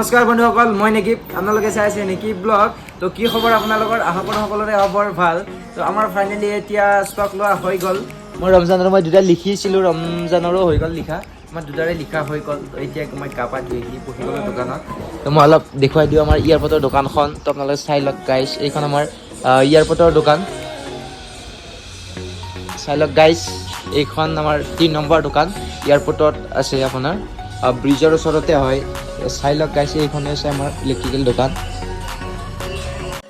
নমস্কাৰ বন্ধুসকল, মই নেকিব, আপোনালোকে চাই আছে নেকিব ব্লগ। তো কি খবৰ আপোনালোকৰ? আশা কৰোঁ সকলোৰে খবৰ ভাল। তো আমাৰ ফাইনেলি এতিয়া ষ্টক লোৱা হৈ গ'ল। মই ৰমজানৰ, মই দুটা লিখিছিলোঁ, ৰমজানৰো হৈ গ'ল লিখা, আমাৰ দুটাৰে লিখা হৈ গ'ল। তো এতিয়া মই গা পা ধুই আহি বহি গ'লোঁ দোকানত। তো মই অলপ দেখুৱাই দিওঁ আমাৰ এয়াৰপৰ্টৰ দোকানখন। তো আপোনালোকে চাই লওক গাইছ, এইখন আমাৰ এয়াৰপৰ্টৰ দোকান। চাই লওক গাইছ, এইখন আমাৰ 3 নম্বৰ দোকান, এয়াৰপৰ্টত আছে আপোনাৰ, ব্ৰিজৰ ওচৰতে হয়। চাই লওক গাইছ, এইখনে হৈছে আমাৰ ইলেক্ট্ৰিকেল দোকান।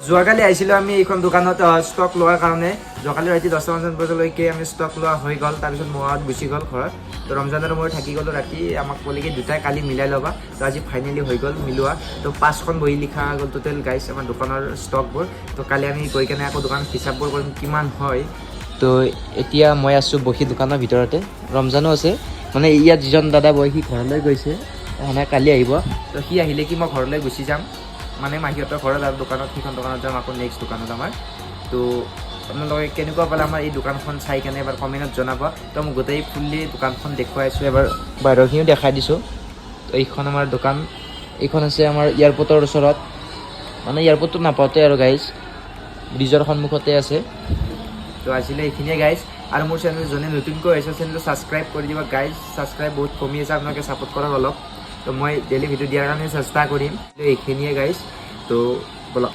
যোৱাকালি আহিছিলোঁ আমি এইখন দোকানত ষ্টক লোৱাৰ কাৰণে। যোৱাকালি ৰাতি 10টামান বজালৈকে আমি ষ্টক লোৱা হৈ গ'ল। তাৰপিছত মহাত গুচি গ'ল ঘৰত। তো ৰমজানৰ মই থাকি গ'লোঁ ৰাতি। আমাক ক'লে কি দুটাই কালি মিলাই ল'বা। তো আজি ফাইনেলি হৈ গ'ল মিলোৱা। তো পাঁচখন বহী লিখা গ'ল টোটেল গাইছ, আমাৰ দোকানৰ ষ্টকবোৰ। তো কালি আমি গৈ কেনে আকৌ দোকানত হিচাপবোৰ কৰিম কিমান হয়। তো এতিয়া মই আছোঁ বহি দোকানৰ ভিতৰতে, ৰমজানো আছে। মানে ইয়াত যিজন দাদা বহি, সি ঘৰলৈ গৈছে, মানে কালি আহিব। তো সি আহিলে কি মই ঘৰলৈ গুচি যাম, মানে মাহীহঁতৰ ঘৰত আৰু দোকানত, সেইখন দোকানত যাম আকৌ নেক্সট দোকানত আমাৰ। তো আপোনালোকে কেনেকুৱা পালে আমাৰ এই দোকানখন চাই কেনে এবাৰ কমেণ্টত জনাব। তো মই গোটেই ফুল্লি দোকানখন দেখুৱাই আছোঁ, এবাৰ বাহিৰৰখিনিও দেখাই দিছোঁ। তো এইখন আমাৰ দোকান, এইখন আছে আমাৰ এয়াৰপৰ্টৰ ওচৰত, মানে এয়াৰপৰ্টটো নাপাওঁতে আৰু গাইজ, ব্ৰিজৰ সন্মুখতে আছে। তো আজিলৈ এইখিনিয়ে গাইজ। আৰু মোৰ চেনেল যোনে নতুনকৈ আহিছে, চেনেলটো ছাবস্ক্ৰাইব কৰি দিবা গাইজ। ছাবস্ক্ৰাইব বহুত কমি আছে, আপোনালোকে ছাপোৰ্ট কৰক অলপ। তো মই ডেইলি ভিডিঅ' দিয়াৰ কাৰণে চেষ্টা কৰিম। তো এইখিনিয়ে গাইজ, তো বলক।